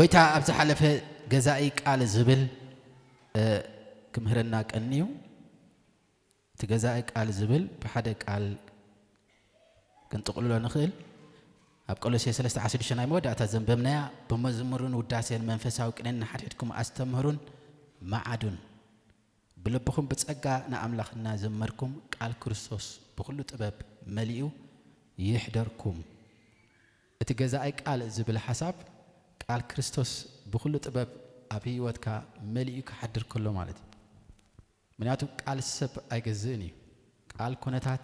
ጎይታ ኣብ ዝሓለፈ ገዛኢ ቃል ዝብል፣ እ፣ ክምህረና ቀንዩ። እቲ ገዛኢ ቃል ዝብል ብሓደ ቃል ክንጥቕልሎ ንኽእል። ኣብ ቆሎሴ ሰለስተ ዓሰርተ ሽዱሽተ ናይ መወዳእታ ዘንበብናያ፣ "ብመዝሙርን ውዳሴን መንፈሳዊ ቅኔን ንሓድሕድኩም ኣስተምህሩን መዓዱን፣ ብልብኹም ብጸጋ ንኣምላኽ እናዘመርኩም፣ ቃል ክርስቶስ ብኹሉ ጥበብ መሊኡ ይሕደርኩም።" እቲ ገዛኢ ቃል ዝብል ሓሳብ፣ ቃል ክርስቶስ ብኹሉ ጥበብ ኣብ ህይወትካ መሊኡ ክሓድር ከሎ ማለት እዩ። ምክንያቱ ቃል ሰብ ኣይገዝእን እዩ። ቃል ኩነታት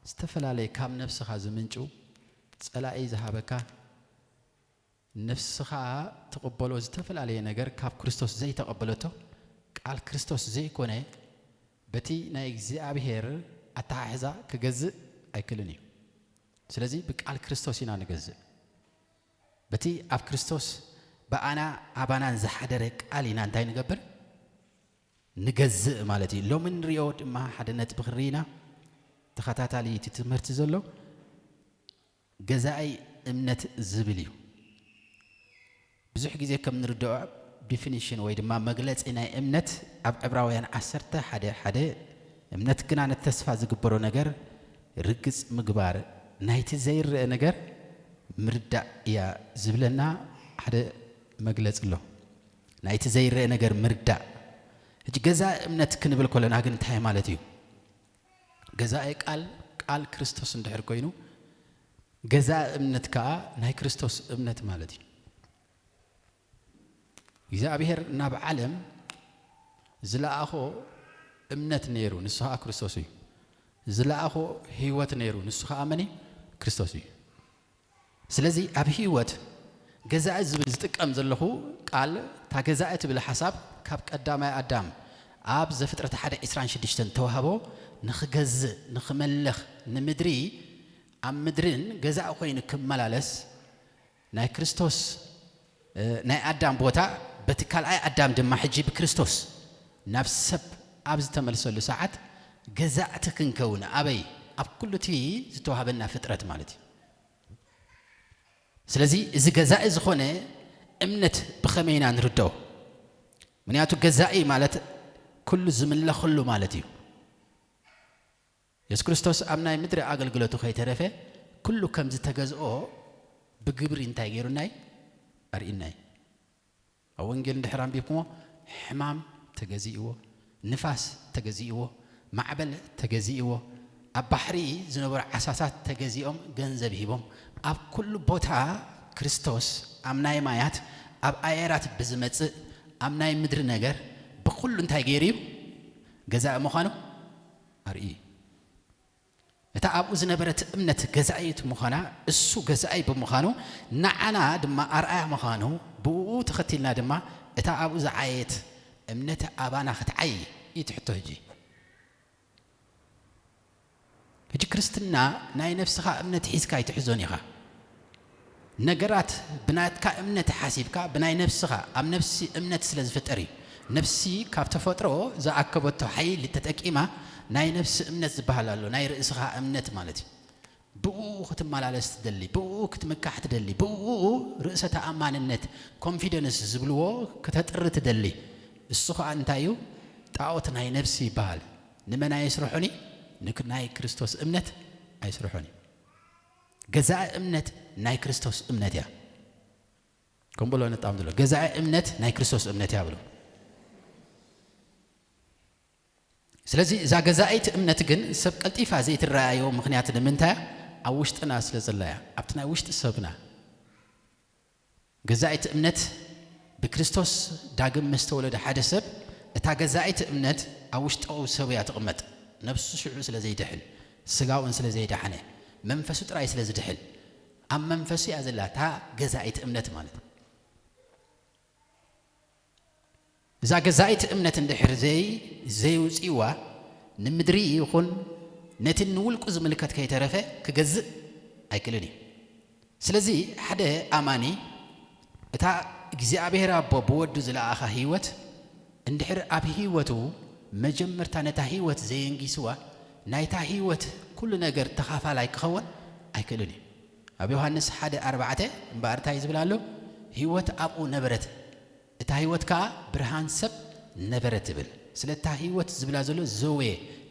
ዝተፈላለየ ካብ ነብስኻ ዝምንጩ፣ ጸላኢ ዝሃበካ፣ ነፍስኻ ትቕበሎ ዝተፈላለየ ነገር ካብ ክርስቶስ ዘይተቐበለቶ፣ ቃል ክርስቶስ ዘይኮነ፣ በቲ ናይ እግዚኣብሔር ኣተሓሕዛ ክገዝእ ኣይክልን እዩ። ስለዚ ብቃል ክርስቶስ ኢና ንገዝእ። በቲ ኣብ ክርስቶስ ብኣና ኣባናን ዝሓደረ ቃል ኢና እንታይ ንገብር? ንገዝእ ማለት እዩ። ሎሚ ንሪኦ ድማ ሓደ ነጥቢ ክንርኢ ኢና። ተኸታታሊ እቲ ትምህርቲ ዘሎ ገዛኢ እምነት ዝብል እዩ። ብዙሕ ግዜ ከም ንርድኦ ዲፊኒሽን ወይ ድማ መግለጺ ናይ እምነት ኣብ ዕብራውያን ዓሰርተ ሓደ ሓደ፣ "እምነት ግና ነቲ ተስፋ ዝግበሮ ነገር ርግጽ ምግባር፣ ናይቲ ዘይረአ ነገር ምርዳእ እያ" ዝብለና ሓደ መግለጺ ኣሎ። ናይቲ ዘይረአ ነገር ምርዳእ። ሕጂ ገዛኢ እምነት ክንብል ከለና ግን እንታይ ማለት እዩ? ገዛኢ ቃል፣ ቃል ክርስቶስ እንድሕር ኮይኑ፣ ገዛኢ እምነት ከኣ ናይ ክርስቶስ እምነት ማለት እዩ። እግዚኣብሔር ናብ ዓለም ዝለኣኾ እምነት ነይሩ፣ ንሱ ኸኣ ክርስቶስ እዩ። ዝለኣኾ ህይወት ነይሩ፣ ንሱ ኸኣ መን እዩ? ክርስቶስ እዩ። ስለዚ ኣብ ህይወት ገዛኢ ዝብል ዝጥቀም ዘለኹ ቃል፣ እታ ገዛኢ ትብል ሓሳብ ካብ ቀዳማይ ኣዳም ኣብ ዘፍጥረት ሓደ ዕስራን ሽዱሽተን ተዋህቦ፣ ንኽገዝእ፣ ንኽመልኽ፣ ንምድሪ፣ ኣብ ምድርን ገዛኢ ኮይኑ ክመላለስ፣ ናይ ክርስቶስ፣ እ፣ ናይ ኣዳም ቦታ በቲ ካልኣይ ኣዳም ድማ ሕጂ ብክርስቶስ ናብ ሰብ ኣብ ዝተመልሰሉ ሰዓት ገዛእቲ ክንከውን ኣበይ? ኣብ ኩሉ እቲ ዝተዋህበና ፍጥረት ማለት እዩ። ስለዚ እዚ ገዛኢ ዝኾነ እምነት ብኸመይ ኢና ንርድኦ? ምክንያቱ ገዛኢ ማለት ኩሉ ዝምለኸሉ ማለት እዩ። የሱስ ክርስቶስ ኣብ ናይ ምድሪ ኣገልግሎቱ ከይተረፈ ኩሉ ከም ዝተገዝኦ ብግብሪ እንታይ ገይሩና እዩ? ኣርእዩና እዩ። ኣብ ወንጌል እንድሕር ኣንቢብኩሞ፣ ሕማም ተገዚእዎ፣ ንፋስ ተገዚእዎ፣ ማዕበል ተገዚእዎ፣ ኣብ ባሕሪ ዝነበሩ ዓሳታት ተገዚኦም ገንዘብ ሂቦም። ኣብ ኩሉ ቦታ ክርስቶስ ኣብ ናይ ማያት፣ ኣብ ኣየራት ብዝመጽእ፣ ኣብ ናይ ምድሪ ነገር ብኩሉ እንታይ ገይሩ እዩ? ገዛኢ ምዃኑ ኣርእዩ እዩ። እታ ኣብኡ ዝነበረት እምነት ገዛኢት ምዃና፣ እሱ ገዛኢ ብምዃኑ፣ ንዓና ድማ ኣርኣያ ምዃኑ፣ ብእኡ ተኸቲልና ድማ እታ ኣብኡ ዝዓየት እምነት ኣባና ክትዓዪ እዩ እቲ ሕቶ። ሕጂ፣ ሕጂ ክርስትና ናይ ነፍስኻ እምነት ሒዝካ ኣይትሕዞን ኢኻ። ነገራት ብናትካ እምነት ሓሲብካ፣ ብናይ ነፍስኻ፣ ኣብ ነፍሲ እምነት ስለ ዝፍጠር እዩ። ነፍሲ ካብ ተፈጥሮ ዝኣከበቶ ሓይሊ ተጠቂማ ናይ ነፍሲ እምነት ዝበሃል ኣሎ፣ ናይ ርእስኻ እምነት ማለት እዩ። ብኡ ክትመላለስ ትደሊ፣ ብኡ ክትምካሕ ትደሊ፣ ብኡ ርእሰ ተኣማንነት፣ ኮንፊደንስ ዝብልዎ፣ ክተጥሪ ትደሊ። እሱ ኸኣ እንታይ እዩ? ጣዖት ናይ ነፍሲ ይበሃል። ንመን ኣየስርሖን እዩ? ንክ-፣ ናይ ክርስቶስ እምነት ኣይስርሖን እዩ። ገዛኢ እምነት ናይ ክርስቶስ እምነት እያ። ከም ብሎ ነጣም ዝሎ፣ ገዛኢ እምነት ናይ ክርስቶስ እምነት እያ ብሎ። ስለዚ እዛ ገዛኢት እምነት ግን ሰብ ቀልጢፋ ዘይትረኣዮ ምኽንያት ንምንታይ? ኣብ ውሽጥና ስለ ዘላ እያ፣ ኣብቲ ናይ ውሽጢ ሰብና። ገዛኢት እምነት ብክርስቶስ ዳግም ምስ ተወለደ ሓደ ሰብ፣ እታ ገዛኢት እምነት ኣብ ውሽጣዊ ሰብ እያ ትቕመጥ። ነፍሱ ሽዑ ስለ ዘይድሕን፣ ስጋውን ስለ ዘይደሓነ፣ መንፈሱ ጥራይ ስለ ዝድሕን፣ ኣብ መንፈሱ እያ ዘላ እታ ገዛኢት እምነት ማለት። እዛ ገዛኢት እምነት እንድሕር ዘይ-፣ ዘይውፅእዋ፣ ንምድሪ ይኹን ነቲ ንውልቁ ዝምልከት ከይተረፈ ክገዝእ ኣይክእልን እዩ። ስለዚ ሓደ ኣማኒ እታ እግዚኣብሔር ኣቦ ብወዱ ዝለኣኻ ህይወት እንድሕር ኣብ ህይወቱ መጀመርታ ነታ ህይወት ዘየንጊስዋ፣ ናይታ ህይወት ኩሉ ነገር ተኻፋላይ ክኸውን ኣይክእልን እዩ። ኣብ ዮሃንስ ሓደ ኣርባዕተ እምበኣር እንታይ ዝብል ኣሎ? ህይወት ኣብኡ ነበረት፣ እታ ህይወት ከኣ ብርሃን ሰብ ነበረት ትብል። ስለ እታ ህይወት ዝብላ ዘሎ ዘዌ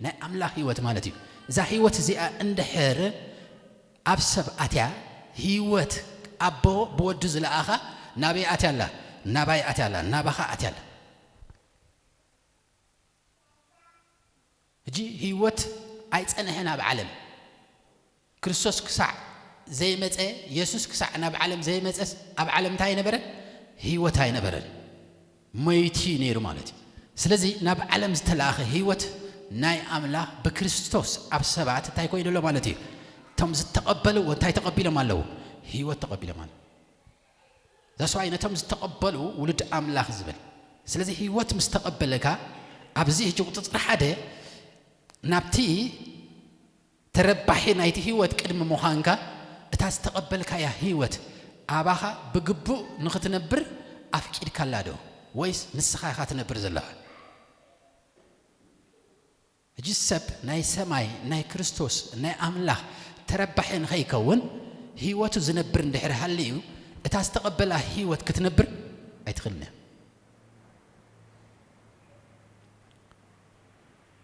ናይ ኣምላኽ ህይወት ማለት እዩ። እዛ ህይወት እዚኣ እንድሕር ኣብ ሰብ ኣትያ፣ ህይወት ኣቦ ብወዱ ዝለኣኻ ናበይ ኣትያ ኣላ? ናባይ ኣትያ ኣላ፣ ናባኻ ኣትያ ኣላ። ሕጂ ህይወት ኣይጸንሐን ኣብ ዓለም። ክርስቶስ ክሳዕ ዘይመጸ፣ የሱስ ክሳዕ ናብ ዓለም ዘይመጸስ ኣብ ዓለም እንታይ ኣይነበረን? ህይወት ኣይነበረን። መይቲ ነይሩ ማለት እዩ። ስለዚ ናብ ዓለም ዝተላእኸ ህይወት ናይ ኣምላኽ ብክርስቶስ ኣብ ሰባት እንታይ ኮይኑ ኣሎ ማለት እዩ? እቶም ዝተቐበልዎ እንታይ ተቐቢሎም ኣለዉ? ህይወት ተቐቢሎም ኣለዉ። ዛስዋይ ነቶም ዝተቐበሉ ውሉድ ኣምላኽ ዝብል። ስለዚ ህይወት ምስ ተቐበለካ ኣብዚ ሕጂ ቁጽሪ ሓደ ናብቲ ተረባሒ ናይቲ ህይወት ቅድሚ ምዃንካ እታ ዝተቐበልካያ ህይወት ኣባኻ ብግቡእ ንኽትነብር ኣፍቂድካላ ዶ? ወይስ ንስኻ ኢኻ ትነብር ዘለኻ? ሕጂ ሰብ ናይ ሰማይ ናይ ክርስቶስ ናይ ኣምላኽ ተረባሒ ንኸይከውን ህይወቱ ዝነብር እንድሕር ሃልዩ እታ ዝተቐበላ ህይወት ክትነብር ኣይትኽእልን እያ።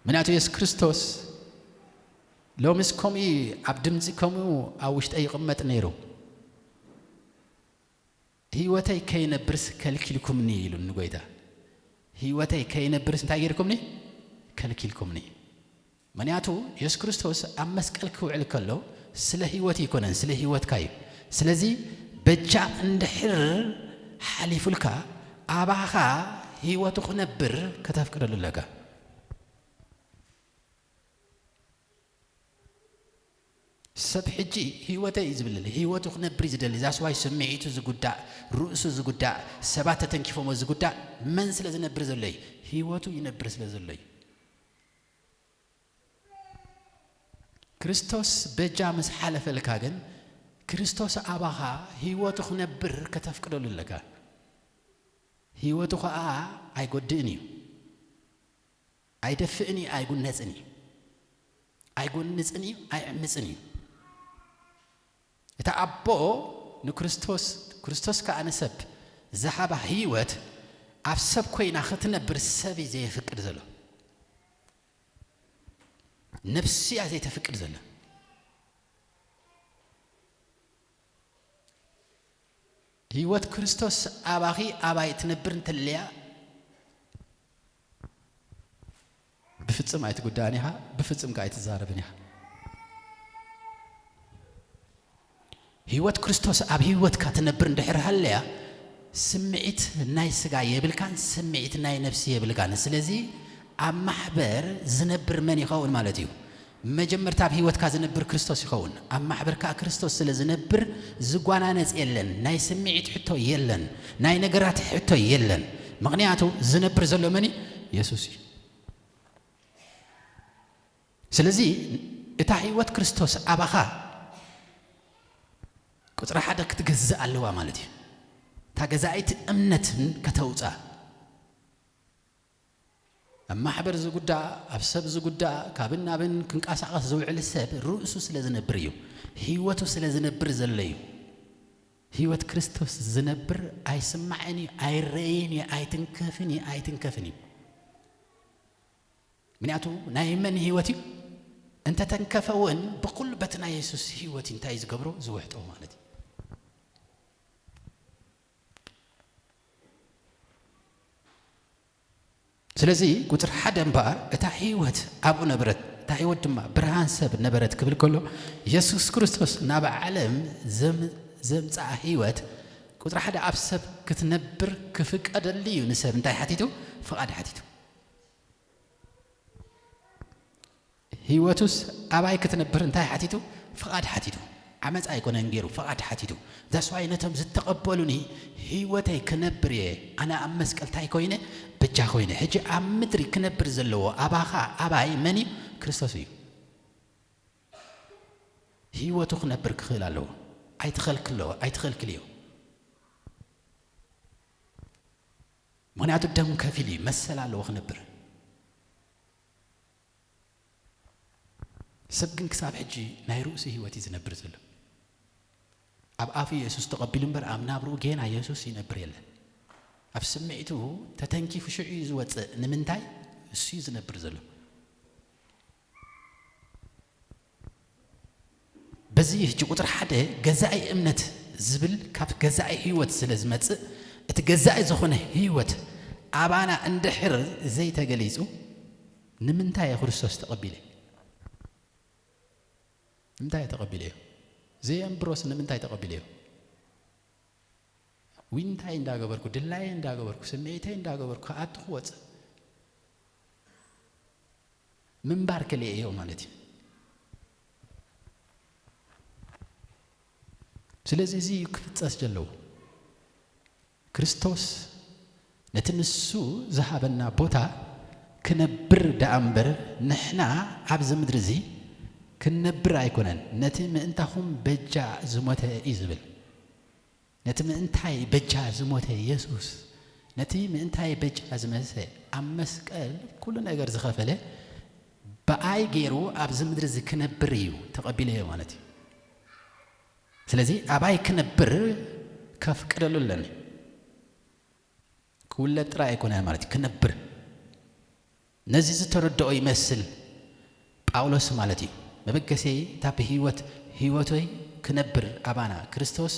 ምክንያቱ የሱስ ክርስቶስ ሎምስ ከምኡ እዩ፣ ኣብ ድምፂ ከምኡ ኣብ ውሽጠ ይቕመጥ ነይሩ። ህይወተይ ከይነብርስ ከልኪልኩምኒ ኢሉ ንጎይታ። ህይወተይ ከይነብርስ እንታይ ጌርኩምኒ? ከልኪልኩምኒ። ምክንያቱ የሱስ ክርስቶስ ኣብ መስቀል ክውዕል ከሎ ስለ ህይወት ኣይኮነን፣ ስለ ህይወትካ እዩ። ስለዚ በጃ እንድሕር ሓሊፉልካ ኣባኻ ህይወቱ ክነብር ከተፍቅደሉ ኣለካ። ሰብ ሕጂ ህይወተይ እዩ ዝብል፣ ህይወቱ ክነብር እዩ ዝደሊ። ዛስዋይ ስምዒቱ ዝጉዳእ፣ ርእሱ ዝጉዳእ፣ ሰባት ተተንኪፎሞ ዝጉዳእ መን ስለ ዝነብር ዘሎ እዩ? ህይወቱ ይነብር ስለ ዘሎ እዩ። ክርስቶስ በጃ ምስ ሓለፈልካ ግን ክርስቶስ ኣባኻ ህይወቱ ክነብር ከተፍቅደሉ ኣለካ። ህይወቱ ኸኣ ኣይጎድእን እዩ። ኣይደፍእን እዩ፣ ኣይጉነጽን እዩ። ኣይጎንጽን እዩ፣ ኣይዕምጽን እዩ። እታ ኣቦ ንክርስቶስ፣ ክርስቶስ ከኣ ንሰብ ዝሃባ ህይወት ኣብ ሰብ ኮይና ክትነብር ሰብ እዩ ዘየፍቅድ ዘሎ። ነፍሲ እያ ዘይተፍቅድ ዘሎ። ህይወት ክርስቶስ ኣባኺ ኣባይ ትነብር እንተለያ ብፍጽም ኣይትጉዳእን ኢኻ፣ ብፍጽም ከኣ ኣይትዛረብን ኢኻ። ህይወት ክርስቶስ ኣብ ህይወትካ ትነብር እንድሕር ሃለያ፣ ስምዒት ናይ ስጋ የብልካን፣ ስምዒት ናይ ነፍሲ የብልካን። ስለዚ ኣብ ማሕበር ዝነብር መን ይኸውን ማለት እዩ? መጀመርታ ኣብ ህይወትካ ዝነብር ክርስቶስ ይኸውን። ኣብ ማሕበር ከኣ ክርስቶስ ስለ ዝነብር ዝጓናነጽ የለን። ናይ ስምዒት ሕቶ የለን። ናይ ነገራት ሕቶ የለን። ምኽንያቱ ዝነብር ዘሎ መን እዩ? የሱስ እዩ። ስለዚ እታ ህይወት ክርስቶስ ኣባኻ ቁጽሪ ሓደ ክትገዝእ ኣለዋ ማለት እዩ። እታ ገዛኢት እምነት ከተውጻ። ኣብ ማሕበር ዝጉዳእ፣ ኣብ ሰብ ዝጉዳእ፣ ካብን ናብን ክንቀሳቐስ ዝውዕል ሰብ ርእሱ ስለ ዝነብር እዩ። ህይወቱ ስለ ዝነብር ዘሎ እዩ። ህይወት ክርስቶስ ዝነብር ኣይስማዕን እዩ፣ ኣይረእይን እዩ፣ ኣይትንከፍን እዩ፣ ኣይትንከፍን እዩ። ምክንያቱ ናይ መን ህይወት እዩ? እንተተንከፈ እውን ብኩሉ በቲ ናይ የሱስ ህይወት እዩ እንታይ ዝገብሮ? ዝውሕጦ ማለት እዩ። ስለዚ ቁጽሪ ሓደ እምበኣር እታ ህይወት ኣብኡ ነበረት፣ እታ ህይወት ድማ ብርሃን ሰብ ነበረት ክብል ከሎ የሱስ ክርስቶስ ናብ ዓለም ዘም-፣ ዘምጽኣ ህይወት ቁጽሪ ሓደ ኣብ ሰብ ክትነብር ክፍቀደሉ እዩ። ንሰብ እንታይ ሓቲቱ? ፍቓድ ሓቲቱ። ህይወቱስ ኣባይ ክትነብር እንታይ ሓቲቱ? ፍቓድ ሓቲቱ። ዓመፃ ኣይኮነን ገይሩ፣ ፍቓድ ሓቲቱ። ዛስዋይ ነቶም ዝተቐበሉኒ ህይወተይ ክነብር እየ። ኣነ ኣብ መስቀል እንታይ ኮይነ? በጃ ኮይነ። ሕጂ ኣብ ምድሪ ክነብር ዘለዎ ኣባኻ ኣባይ መን እዩ? ክርስቶስ እዩ። ህይወቱ ክነብር ክኽእል ኣለዎ። ኣይትኸልክሎ፣ ኣይትኸልክልዮ። ምክንያቱ ደም ከፊሉ እዩ፣ መሰል ኣለዎ ክነብር። ሰብ ግን ክሳብ ሕጂ ናይ ርእሱ ህይወት እዩ ዝነብር ዘሎ። ኣብ ኣፉ የሱስ ተቐቢሉ እምበር ኣብ ናብርኡ ጌና የሱስ ይነብር የለን። ኣብ ስምዒቱ ተተንኪፉ ሽዑ እዩ ዝወፅእ። ንምንታይ? እሱ እዩ ዝነብር ዘሎ። በዚ ሕጂ ቁፅሪ ሓደ ገዛኢ እምነት ዝብል ካብ ገዛኢ ህይወት ስለ ዝመፅእ፣ እቲ ገዛኢ ዝኾነ ህይወት ኣባና እንድሕር ዘይተገሊፁ፣ ንምንታይ እየ ክርስቶስ ተቐቢለ? ንምንታይ እየ ተቐቢለዮ? ዘየንብሮስ ንምንታይ ተቐቢለዮ? ዊንታይ እንዳገበርኩ፣ ድላየ እንዳገበርኩ፣ ስምዒተይ እንዳገበርኩ፣ ክኣቱ ክወፅእ ምንባር ከልየ እዮ ማለት እዩ። ስለዚ እዚ እዩ ክፍፀስ ዘለዎ። ክርስቶስ ነቲ ንሱ ዝሃበና ቦታ ክነብር ደኣ እምበር፣ ንሕና ኣብዚ ምድሪ እዚ ክንነብር ኣይኮነን። ነቲ ምእንታኹም በጃ ዝሞተ እዩ ዝብል። ነቲ ምእንታይ በጃ ዝሞተ የሱስ፣ ነቲ ምእንታይ በጃ ዝመሰ፣ ኣብ መስቀል ኩሉ ነገር ዝኸፈለ፣ ብኣይ ገይሩ ኣብዚ ምድሪ እዚ ክነብር እዩ ተቐቢለዮ ማለት እዩ። ስለዚ ኣባይ ክነብር ከፍቅደሉ ኣለኒ። ክውለድ ጥራይ ኣይኮነን ማለት እዩ፣ ክነብር። ነዚ ዝተረድኦ ይመስል ጳውሎስ ማለት እዩ። መበገሰይ እታ ብህይወት፣ ህይወተይ ክነብር ኣባና፣ ክርስቶስ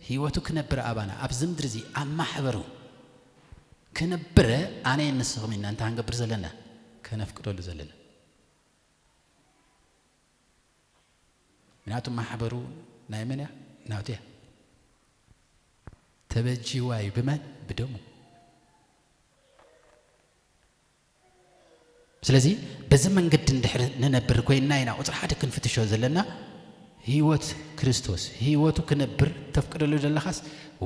ህይወቱ ክነብር ኣባና፣ ኣብዚ ምድሪ እዚ ኣብ ማሕበሩ ክነብር ኣነ ንስኹም ኢና እንታይ ክንገብር ዘለና? ከነፍቅደሉ ዘለና። ምክንያቱ ማሕበሩ ናይ መን እያ? ናቱ እያ። ተበጂዋ እዩ ብመን? ብደሙ። ስለዚ በዚ መንገዲ እንድሕር ንነብር ኮይንና ኢና ቁፅሪ ሓደ ክንፍትሾ ዘለና። ህይወት ክርስቶስ፣ ህይወቱ ክነብር ተፍቅደሉ ዘለኻስ፣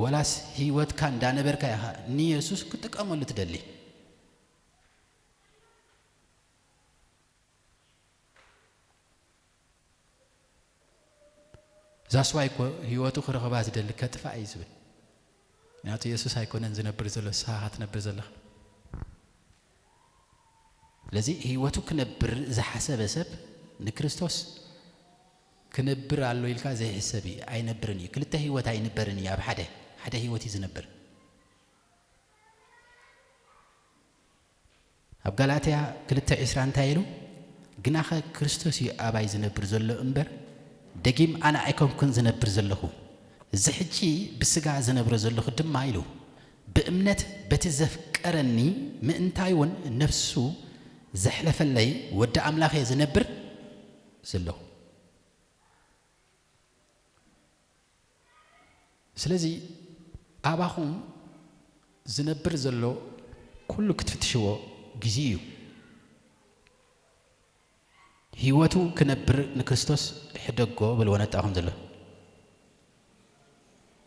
ወላስ ህይወትካ እንዳነበርካ ኢኻ ንየሱስ ክጥቀመሉ ትደሊ? ዛስዋይ እኮ ህይወቱ ክረኽባ ዝደሊ ከጥፋእ እዩ ዝብል። ምክንያቱ የሱስ ኣይኮነን ዝነብር ዘሎ፣ ንስኻ ኢኻ ትነብር ዘለኻ። ስለዚ ህይወቱ ክነብር ዝሓሰበ ሰብ ንክርስቶስ ክነብር ኣሎ ኢልካ ዘይሕሰብ እዩ፣ ኣይነብርን እዩ። ክልተ ህይወት ኣይንበርን እዩ፣ ኣብ ሓደ፣ ሓደ ህይወት እዩ ዝነብር። ኣብ ጋላትያ ክልተ ዕስራ እንታይ ኢሉ? ግናኸ ክርስቶስ እዩ ኣባይ ዝነብር ዘሎ እምበር፣ ደጊም ኣነ ኣይኮንኩን ዝነብር ዘለኹ፣ እዚ ሕጂ ብስጋ ዝነብሮ ዘለኹ ድማ ኢሉ፣ ብእምነት በቲ ዘፍቀረኒ ምእንታይ እውን ነፍሱ ዘሕለፈለይ ወዲ ኣምላኽ እየ ዝነብር ዘለኹ። ስለዚ ኣባኹም ዝነብር ዘሎ ኩሉ ክትፍትሽዎ ግዜ እዩ። ህይወቱ ክነብር ንክርስቶስ ሕደጎ በልዎ ነጣኹም ዘሎ።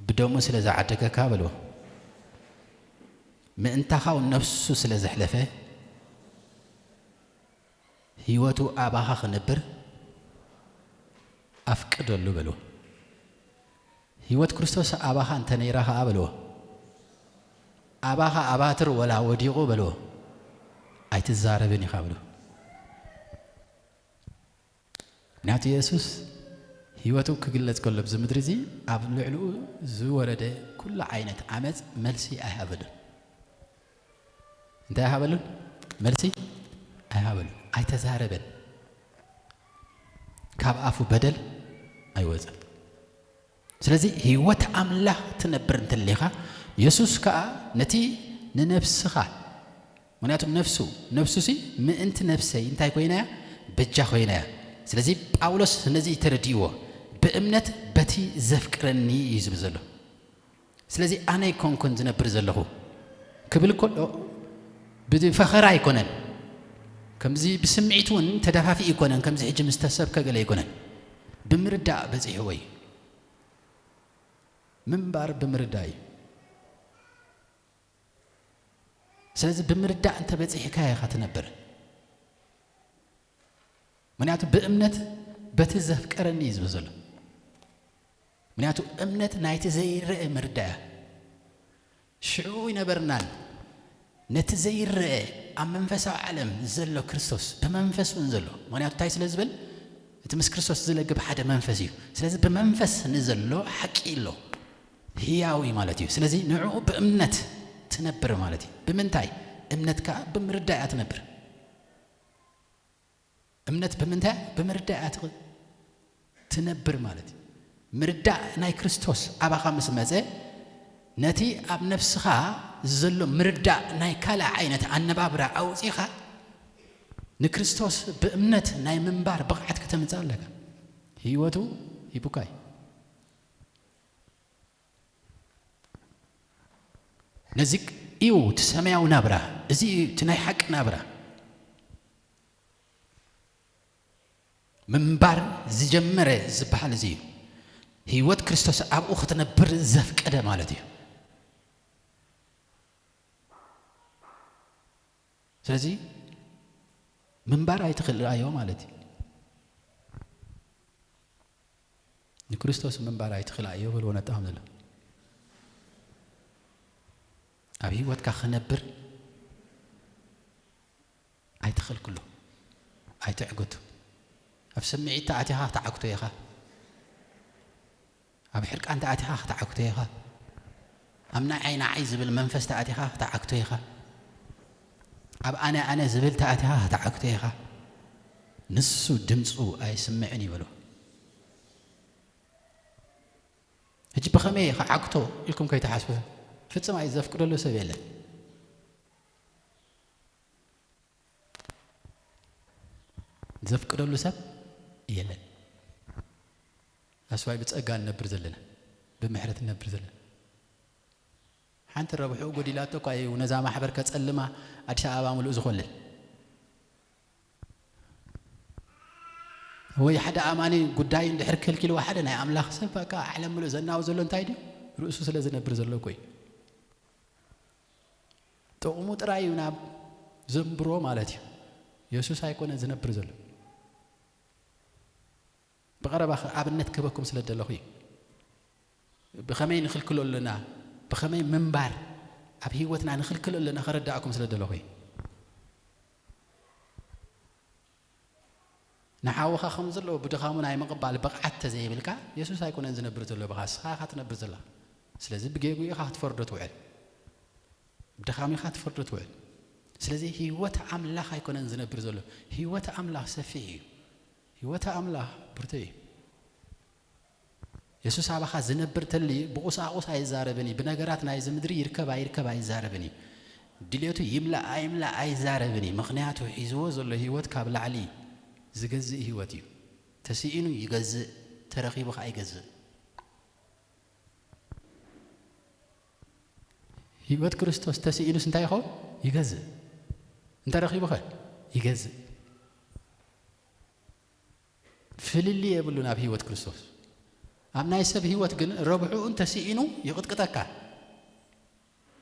ብደሙ ስለ ዝዓደገካ በልዎ። ምእንታኻ እውን ነፍሱ ስለ ዘሕለፈ ህይወቱ ኣባኻ ክነብር ኣፍቅደሉ በልዎ። ህይወት ክርስቶስ ኣባኻ እንተ ነይራ ኸኣ በልዎ። ኣባኻ ኣባትር ወላ ወዲቑ በልዎ። ኣይትዛረብን ኢኻ በልዎ። ምክንያቱ የሱስ ህይወቱ ክግለጽ ከሎ ኣብዚ ምድሪ እዚ ኣብ ልዕሊኡ ዝወረደ ኩሉ ዓይነት ዓመጽ መልሲ ኣይሃበሉን። እንታይ ኣይሃበሉን? መልሲ ኣይሃበሉን። ኣይተዛረበን። ካብ ኣፉ በደል ኣይወጸን። ስለዚ ህይወት ኣምላኽ ትነብር እንተሊኻ፣ የሱስ ከኣ ነቲ ንነፍስኻ፣ ምክንያቱ ነፍሱ፣ ነፍሱሲ ምእንቲ ነፍሰይ እንታይ ኮይና እያ? በጃ ኮይና እያ። ስለዚ ጳውሎስ ነዚ ተረዲእዎ፣ ብእምነት በቲ ዘፍቅረኒ እዩ ዝብል ዘሎ። ስለዚ ኣነ ኣይኮንኩን ዝነብር ዘለኹ ክብል ከሎ ብፈኸራ ኣይኮነን፣ ከምዚ ብስምዒት እውን ተደፋፊ ኣይኮነን፣ ከምዚ ሕጂ ምስ ተሰብከ ገለ ኣይኮነን፣ ብምርዳእ በፂሕዎ እዩ። ምንባር ብምርዳእ እዩ። ስለዚ ብምርዳእ እንተበፂሕካ ኢኻ ትነብር። ምክንያቱ ብእምነት በቲ ዘፍቀረኒ እዩ ዝብል ዘሎ። ምክንያቱ እምነት ናይቲ ዘይረአ ምርዳእ እያ። ሽዑ ይነበርናን ነቲ ዘይረአ ኣብ መንፈሳዊ ዓለም ዘሎ ክርስቶስ ብመንፈስ እውን ዘሎ። ምክንያቱ እንታይ ስለ ዝብል? እቲ ምስ ክርስቶስ ዝለግብ ሓደ መንፈስ እዩ። ስለዚ ብመንፈስ ንዘሎ ሓቂ ኣሎ፣ ህያው እዩ ማለት እዩ። ስለዚ ንዕኡ ብእምነት ትነብር ማለት እዩ። ብምንታይ? እምነት ከኣ ብምርዳእ እያ ትነብር። እምነት ብምንታይ? ብምርዳእ እያ ትቕ-፣ ትነብር ማለት እዩ። ምርዳእ ናይ ክርስቶስ ኣባኻ ምስ መጸ፣ ነቲ ኣብ ነፍስኻ ዘሎ ምርዳእ ናይ ካልእ ዓይነት ኣነባብራ ኣውጺኻ፣ ንክርስቶስ ብእምነት ናይ ምንባር ብቕዓት ከተምጽእ ኣለካ። ህይወቱ ሂቡካ እዩ። ነዚ እዩ እቲ ሰማያዊ ናብራ፣ እዚ እዩ እቲ ናይ ሓቂ ናብራ። ምንባር ዝጀመረ ዝበሃል እዚ እዩ። ህይወት ክርስቶስ ኣብኡ ክትነብር ዘፍቀደ ማለት እዩ። ስለዚ ምንባር ኣይትኽእልኣዮ ማለት እዩ። ንክርስቶስ ምንባር ኣይትኽእልኣዮ በልዎ ነጣም ዘሎ። ኣብ ህይወትካ ክነብር ኣይትኸልክሎ፣ ኣይትዕግቱ። ኣብ ስምዒት ተኣቲኻ ክትዓግቶ ኢኻ። ኣብ ሕርቃን ተኣቲኻ ክትዓግቶ ኢኻ። ኣብ ንዓይ ንዓይ ዝብል መንፈስ ተኣቲኻ ክትዓግቶ ኢኻ። ኣብ ኣነ ኣነ ዝብል ተኣቲኻ ክትዓግቶ ኢኻ። ንሱ ድምፁ ኣይስምዕን ይበሎ። ሕጂ ብኸመይ ክዓግቶ ኢልኩም ከይትሓስቡ፣ ፍጹም ኣይ ዘፍቅደሉ ሰብ የለን። ዘፍቅደሉ ሰብ የለን። ኣስዋይ ብጸጋ ንነብር ዘለና፣ ብምሕረት ንነብር ዘለና። ሓንቲ ረብሕኡ ጎዲላቶ እኳ እዩ ነዛ ማሕበር ከጸልማ ኣዲስ ኣበባ ምሉእ ዝኾልል። ወይ ሓደ ኣማኒ ጉዳይ እንድሕር ከልኪልዎ፣ ሓደ ናይ ኣምላኽ ሰብ በቃ ዓለም ምሉእ ዘናው ዘሎ እንታይ ድዩ? ርእሱ ስለ ዝነብር ዘሎ እኮ እዩ። ጥቕሙ ጥራይ እዩ ናብ ዘንብሮ ማለት እዩ። የሱስ ኣይኮነ ዝነብር ዘሎ። ብቐረባ ኸ-፣ ኣብነት ክህበኩም ስለ ደለኹ እዩ። ብኸመይ ንኽልክሎ ኣለና፣ ብኸመይ ምንባር ኣብ ህይወትና ንኽልክሎ ኣለና ከረዳእኩም ስለ ደለኹ እዩ። ንሓውኻ ከም ዘለዎ ብድኻሙ ናይ ምቕባል ብቕዓት ተዘይብልካ፣ የሱስ ኣይኮነን ዝነብር ዘሎ ብኻ፣ ንስኻ ኢኻ ትነብር ዘለኻ። ስለዚ ብጌግኡ ኢኻ ክትፈርዶ ትውዕል። ብድኻሙ ኢኻ ትፈርዶ ትውዕል። ስለዚ ህይወት ኣምላኽ ኣይኮነን ዝነብር ዘሎ። ህይወት ኣምላኽ ሰፊሕ እዩ። ህይወት ኣምላኽ ብርቱዕ እዩ። የሱስ ኣባኻ ዝነብር ተሊ ብቑሳቑስ ኣይዛረብን እዩ። ብነገራት ናይዚ ምድሪ ይርከብ ኣይርከብ ኣይዛረብን እዩ። ድሌቱ ይምላእ ኣይምላእ ኣይዛረብን እዩ። ምኽንያቱ ሒዝዎ ዘሎ ህይወት ካብ ላዕሊ ዝገዝእ ህይወት እዩ። ተስኢኑ ይገዝእ፣ ተረኺቡ ኸኣ ይገዝእ። ህይወት ክርስቶስ ተስኢኑስ እንታይ ይኸውን? ይገዝእ። እንተረኺቡ ኸ? ይገዝእ። ፍልልይ የብሉን ኣብ ህይወት ክርስቶስ። ኣብ ናይ ሰብ ህይወት ግን ረብሕኡ እንተስኢኑ ይቕጥቅጠካ።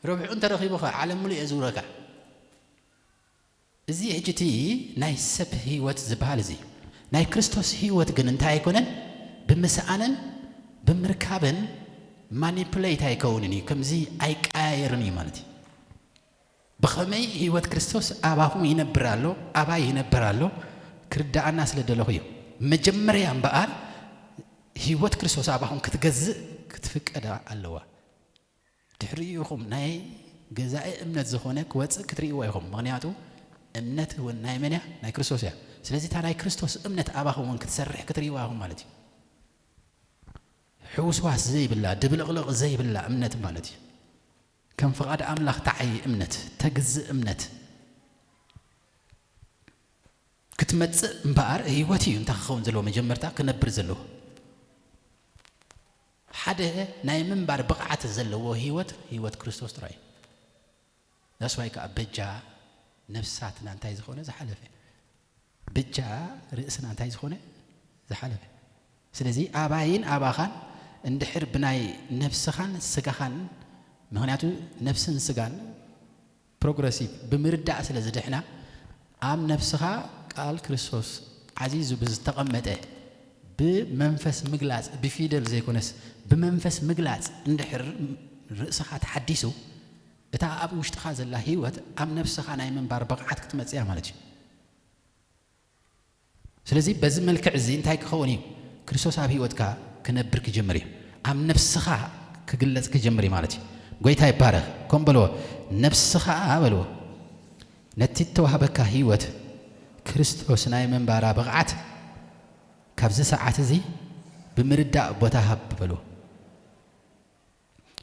ረብሕኡ እንተረኺቡ ኸ? ዓለም ምሉእ የዝውረካ። እዚ ሕጂ እቲ ናይ ሰብ ህይወት ዝበሃል እዚ ናይ ክርስቶስ ህይወት ግን እንታይ ኣይኮነን? ብምስኣንን ብምርካብን ማኒፕሌት ኣይከውንን እዩ። ከምዚ ኣይቀያየርን እዩ ማለት እዩ። ብኸመይ ህይወት ክርስቶስ ኣባኹም ይነብር ኣሎ፣ ኣባይ ይነብር ኣሎ፣ ክርዳኣና ስለ ደለኹ እዩ። መጀመርያ እምበኣር ህይወት ክርስቶስ ኣባኹም ክትገዝእ ክትፍቀዳ ኣለዋ። ድሕሪኡ ኢኹም ናይ ገዛኢ እምነት ዝኾነ ክወጽእ ክትርእይዎ ኢኹም። ምኽንያቱ እምነት እውን ናይ መን እያ? ናይ ክርስቶስ እያ። ስለዚ እታ ናይ ክርስቶስ እምነት ኣባኹም እውን ክትሰርሕ ክትርእይዋ ኢኹም ማለት እዩ። ሕውስዋስ ዘይብላ፣ ድብልቕልቕ ዘይብላ እምነት ማለት እዩ። ከም ፍቓድ ኣምላኽ ተዓይ እምነት፣ ተግዝእ እምነት ክትመጽእ እምበኣር ህይወት እዩ እንታይ ክኸውን ዘለዎ መጀመርታ ክነብር ዘለዎ። ሓደ ናይ ምንባር ብቕዓት ዘለዎ ህይወት፣ ህይወት ክርስቶስ ጥራይ እዩ። ዛስዋይ ከዓ በጃ ነፍሳትና እንታይ ዝኾነ ዝሓለፈ፣ በጃ ርእስና እንታይ ዝኾነ ዝሓለፈ። ስለዚ ኣባይን ኣባኻን እንድሕር ብናይ ነፍስኻን ስጋኻን፣ ምኽንያቱ ነፍስን ስጋን ፕሮግረሲቭ ብምርዳእ ስለ ዝድሕና፣ ኣብ ነፍስኻ ቃል ክርስቶስ ዓዚዙ ብዝተቐመጠ ብመንፈስ ምግላጽ፣ ብፊደል ዘይኮነስ ብመንፈስ ምግላጽ እንድሕር ርእስኻ ተሓዲሱ፣ እታ ኣብ ውሽጥኻ ዘላ ህይወት ኣብ ነፍስኻ ናይ ምንባር ብቕዓት ክትመጽእ እያ ማለት እዩ። ስለዚ በዚ መልክዕ እዚ እንታይ ክኸውን እዩ? ክርስቶስ ኣብ ህይወትካ ክነብር ክጅምር እዩ። ኣብ ነፍስኻ ክግለጽ ክጅምር እዩ ማለት እዩ። ጎይታ ይባረኽ። ከም በልዎ፣ ነፍስኻ በልዎ፣ ነቲ እተዋህበካ ህይወት ክርስቶስ ናይ ምንባራ ብቕዓት ካብዚ ሰዓት እዚ ብምርዳእ ቦታ ሃብ በልዎ።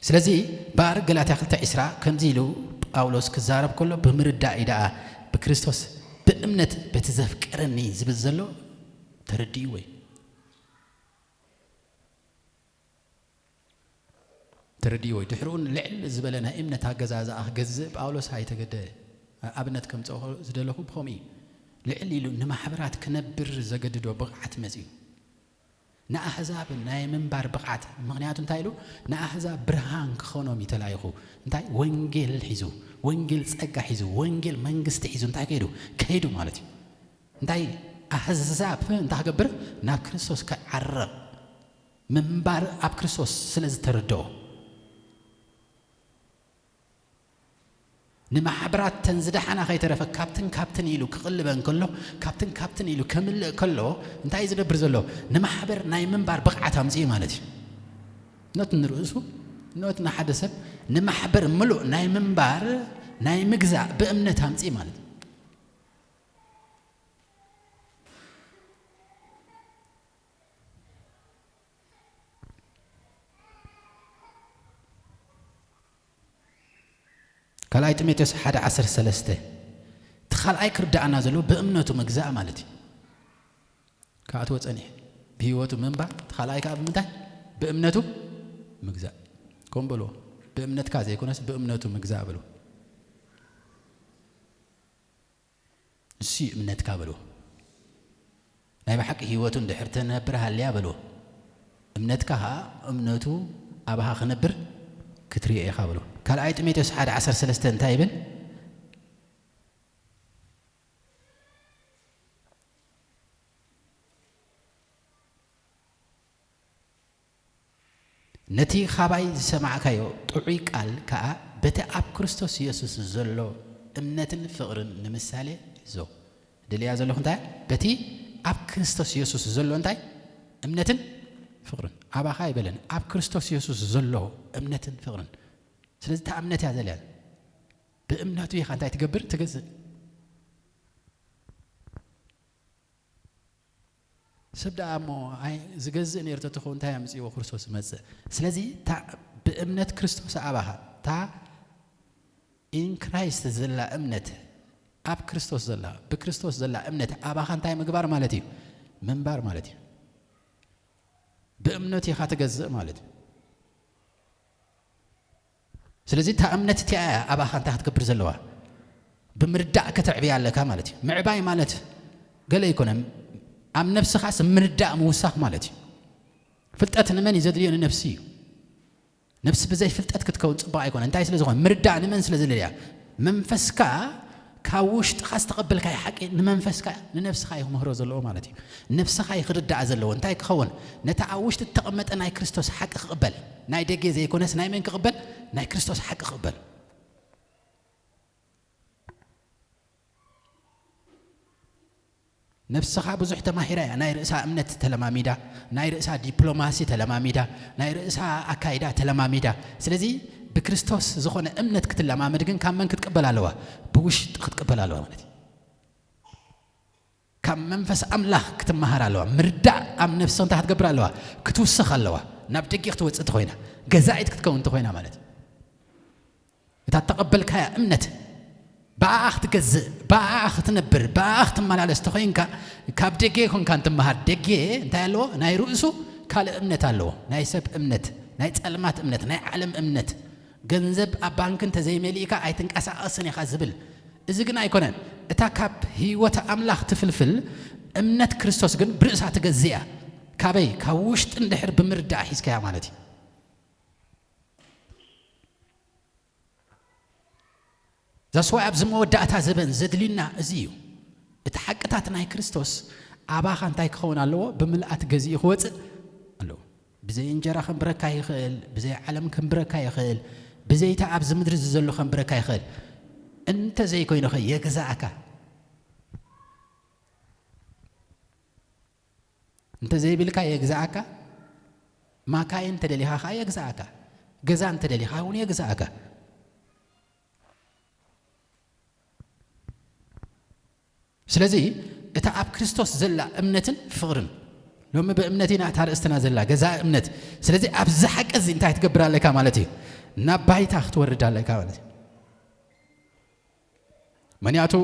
ስለዚ እምበኣር ገላትያ ክልተ ዕስራ ከምዚ ኢሉ ጳውሎስ ክዛረብ ከሎ፣ ብምርዳእ እዩ ደኣ ብክርስቶስ ብእምነት በቲ ዘፍቀረኒ ዝብል ዘሎ ተረዲእዎ እዩ። ተረዲእዎ እዩ። ድሕሪኡ ልዕል ዝበለ ናይ እምነት ኣገዛዝኣ ክገዝእ ጳውሎስ ኣይተገደ። ኣብነት ከምጽኦ ዝደለኹ ብኸምኡ እዩ። ልዕል ኢሉ ንማሕበራት ክነብር ዘገድዶ ብቕዓት መጺኡ። ንኣህዛብ ናይ ምንባር ብቕዓት። ምኽንያቱ እንታይ ኢሉ? ንኣህዛብ ብርሃን ክኾኖም እዩ ተላኢኹ። እንታይ? ወንጌል ሒዙ፣ ወንጌል ጸጋ ሒዙ፣ ወንጌል መንግስቲ ሒዙ እንታይ ከይዱ? ከይዱ ማለት እዩ። እንታይ? ኣህዛብ እንታይ ክገብር? ናብ ክርስቶስ ክዓርቕ። ምንባር ኣብ ክርስቶስ ስለ ዝተረድኦ። ንማሕበራት ተን ዝደሓና ከይተረፈ ካብትን ካብትን ኢሉ ክቕልበን ከሎ፣ ካብትን ካብትን ኢሉ ከምልእ ከሎ፣ እንታይ እዩ ዝነብር ዘሎ? ንማሕበር ናይ ምንባር ብቕዓት ኣምጽኡ ማለት እዩ። ኖት ንርእሱ፣ ኖት ንሓደ ሰብ፣ ንማሕበር ምሉእ ናይ ምንባር፣ ናይ ምግዛእ ብእምነት ኣምጽኡ ማለት እዩ። ካልኣይ ጢሞቴዎስ ሓደ ዓሰርተ ሰለስተ፣ እቲ ካልኣይ ክርዳኣና ዘለዎ ብእምነቱ ምግዛእ ማለት እዩ። ክኣትዎ ጸኒሑ ብህይወቱ ምንባር፣ እቲ ካልኣይ ከኣ ብምንታይ? ብእምነቱ ምግዛእ። ከም በልዎ፣ ብእምነትካ ዘይኮነስ ብእምነቱ ምግዛእ በልዎ። ንሱ እዩ እምነትካ በልዎ። ናይ ብሓቂ ህይወቱ እንድሕር ተነብር ሃልያ በልዎ። እምነትካ ኸኣ እምነቱ ኣባኻ ክነብር ክትርእዮ ኢኻ በልዎ። ካልኣይ ጢሞቴዎስ ሓደ ዓሰርተ ሰለስተ እንታይ ይብል? ነቲ ኻባይ ዝሰማዕካዮ ጥዑይ ቃል ከኣ በቲ ኣብ ክርስቶስ የሱስ ዘሎ እምነትን ፍቕርን ንምሳሌ ሕዞ። ድልያ ዘለኹ እንታይ? በቲ ኣብ ክርስቶስ የሱስ ዘሎ እንታይ? እምነትን ፍቕርን። ኣባኻ ኣይበለን፣ ኣብ ክርስቶስ የሱስ ዘሎ እምነትን ፍቕርን። ስለዚ እታ እምነት እያ ዘልያ። ብእምነቱ ኢኻ እንታይ ትገብር? ትገዝእ። ሰብ ደኣ እሞ ኣይ-፣ ዝገዝእ ነይሩ ተትኸውን እንታይ ኣምጽእዎ ክርስቶስ ዝመጽእ? ስለዚ እታ ብእምነት ክርስቶስ ኣባኻ፣ እታ in Christ ዘላ እምነት፣ ኣብ ክርስቶስ ዘላ፣ ብክርስቶስ ዘላ እምነት ኣባኻ እንታይ ምግባር ማለት እዩ? ምንባር ማለት እዩ። ብእምነት ኢኻ ትገዝእ ማለት እዩ። ስለዚ እታ እምነት እቲኣ እያ ኣባኻ እንታይ ክትገብር ዘለዋ? ብምርዳእ ከተዕብያ ኣለካ ማለት እዩ። ምዕባይ ማለት ገለ ኣይኮነን። ኣብ ነብስኻስ ምርዳእ ምውሳኽ ማለት እዩ። ፍልጠት ንመን እዩ ዘድልዮ? ንነፍሲ እዩ። ነፍሲ ብዘይ ፍልጠት ክትከውን ጽቡቕ ኣይኮነን። እንታይ ስለ ዝኾነ? ምርዳእ ንመን ስለ ዘድልያ? መንፈስካ ካብ ውሽጥኻ ዝተቐበልካዮ ሓቂ ንመንፈስካ፣ ንነፍስኻ እዩ ክምህሮ ዘለዎ ማለት እዩ። ነፍስኻ እዩ ክርዳኣ ዘለዎ። እንታይ ክኸውን? ነታ ኣብ ውሽጢ እተቐመጠ ናይ ክርስቶስ ሓቂ ክቕበል። ናይ ደጌ ዘይኮነስ ናይ መን ክቕበል? ናይ ክርስቶስ ሓቂ ክቕበል። ነፍስኻ ብዙሕ ተማሂራ እያ። ናይ ርእሳ እምነት ተለማሚዳ፣ ናይ ርእሳ ዲፕሎማሲ ተለማሚዳ፣ ናይ ርእሳ ኣካይዳ ተለማሚዳ። ስለዚ ብክርስቶስ ዝኾነ እምነት ክትለማመድ ግን ካብ መን ክትቅበል ኣለዋ? ብውሽጢ ክትቅበል ኣለዋ ማለት እዩ። ካብ መንፈስ ኣምላኽ ክትመሃር ኣለዋ። ምርዳእ ኣብ ነፍሲ እንታይ ክትገብር ኣለዋ? ክትውስኽ ኣለዋ። ናብ ደገ ክትወጽእ እንተኾይና፣ ገዛኢት ክትከውን እንተኾይና ማለት እዩ። እታ እተቐበልካያ እምነት ብኣኣ ክትገዝእ፣ ብኣኣ ክትነብር፣ ብኣኣ ክትመላለስ ተኾይንካ፣ ካብ ደገ ይኮንካ እንትመሃር። ደገ እንታይ ኣለዎ? ናይ ርእሱ ካልእ እምነት ኣለዎ። ናይ ሰብ እምነት፣ ናይ ጸልማት እምነት፣ ናይ ዓለም እምነት። ገንዘብ ኣብ ባንክ እንተዘይመሊእካ ኣይትንቀሳቐስን ኢኻ ዝብል። እዚ ግን ኣይኮነን። እታ ካብ ህይወት ኣምላኽ ትፍልፍል እምነት ክርስቶስ ግን ብርእሳ ትገዝእ እያ። ካበይ? ካብ ውሽጢ እንድሕር ብምርዳእ ሒዝካያ ማለት እዩ። ዛስዋይ ኣብዚ መወዳእታ ዘበን ዘድልዩና እዚ እዩ። እቲ ሓቅታት ናይ ክርስቶስ ኣባኻ እንታይ ክኸውን ኣለዎ? ብምልኣት ገዚኡ ክወጽእ ኣለዎ። ብዘይ እንጀራ ከንብረካ ይኽእል፣ ብዘይ ዓለም ከንብረካ ይኽእል፣ ብዘይታ ኣብዚ ምድሪ እዚ ዘሎ ከንብረካ ይኽእል። እንተ ዘይኮይኑኸ የግዛእካ። እንተዘይብልካ የግዝኣካ። ማካይን እንተደሊኻ ከዓ የግዝኣካ። ገዛ እንተደሊኻ እውን የግዝኣካ። ስለዚ እታ ኣብ ክርስቶስ ዘላ እምነትን ፍቕርን፣ ሎሚ ብእምነት ኢና እታ ርእስትና ዘላ ገዛ እምነት። ስለዚ ኣብዚ ሓቂ እዚ እንታይ ትገብር ኣለካ ማለት እዩ? ናብ ባይታ ክትወርድ ኣለካ ማለት እዩ። ምክንያቱ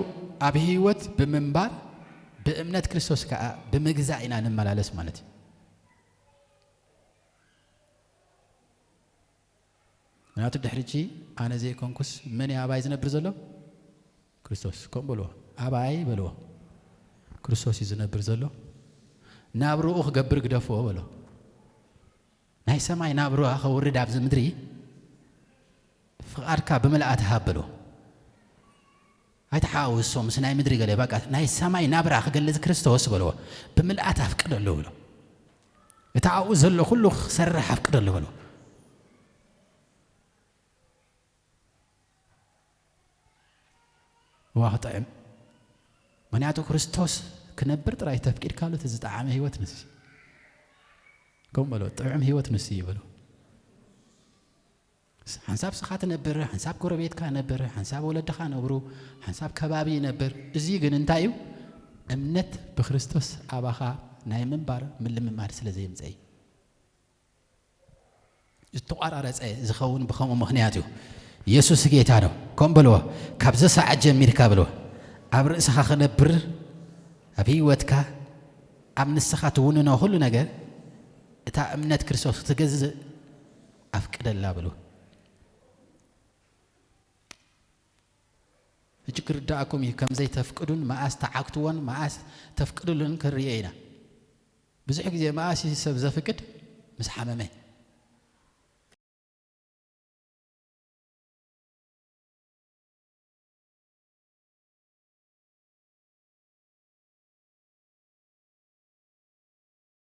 ኣብ ህይወት ብምንባር፣ ብእምነት ክርስቶስ ከዓ ብምግዛእ ኢና ንመላለስ ማለት እዩ። ምክንያቱ ድሕሪ ሕጂ ኣነ ዘይኮንኩስ መን እዩ ኣባይ ዝነብር ዘሎ? ክርስቶስ። ከምኡ በልዎ። ኣባይ በልዎ። ክርስቶስ እዩ ዝነብር ዘሎ። ናብርኡ ክገብር ግደፍዎ በሎ። ናይ ሰማይ ናብርኣ ከውርድ ኣብዚ ምድሪ ፍቓድካ ብምልኣት ሃብ በልዎ። ኣይተሓዋውሶ ምስ ናይ ምድሪ ገለ፣ በቃ ናይ ሰማይ ናብራ ክገልጽ ክርስቶስ በልዎ። ብምልኣት ኣፍቅደሉ በሎ። እቲ ኣብኡ ዘሎ ኩሉ ክሰርሕ ኣፍቅደሉ በልዎ። እዋ ክጥዕም። ምክንያቱ ክርስቶስ ክነብር ጥራይ ተፍቂድካሉ እቲ ዝጠዓመ ህይወት ንሱ እዩ። ከምኡ በሎ፣ ጥዑም ህይወት ንሱ እዩ በሎ። ሓንሳብ ስኻ ትነብር፣ ሓንሳብ ጎረቤትካ ነብር፣ ሓንሳብ ወለድኻ ነብሩ፣ ሓንሳብ ከባቢ ይነብር። እዚ ግን እንታይ እዩ? እምነት ብክርስቶስ ኣባኻ ናይ ምንባር ምልምማድ ስለ ዘየምፀ እዩ። ዝተቋራረፀ ዝኸውን ብኸምኡ ምኽንያት እዩ። ኢየሱስ ጌታ ነው። ከም በልዎ፣ ካብዚ ሰዓት ጀሚርካ በልዎ፣ ኣብ ርእስኻ ክነብር፣ ኣብ ህይወትካ፣ ኣብ ንስኻ ትውንኖ ኩሉ ነገር፣ እታ እምነት ክርስቶስ ክትገዝእ ኣፍቅደላ በልዎ። ሕጂ ክርዳእኩም እዩ፣ ከም ዘይተፍቅዱን መኣስ ተዓግትዎን መኣስ ተፍቅድሉን ክንርእዮ ኢና። ብዙሕ ግዜ መኣስ እዩ ሰብ ዘፍቅድ? ምስ ሓመመ።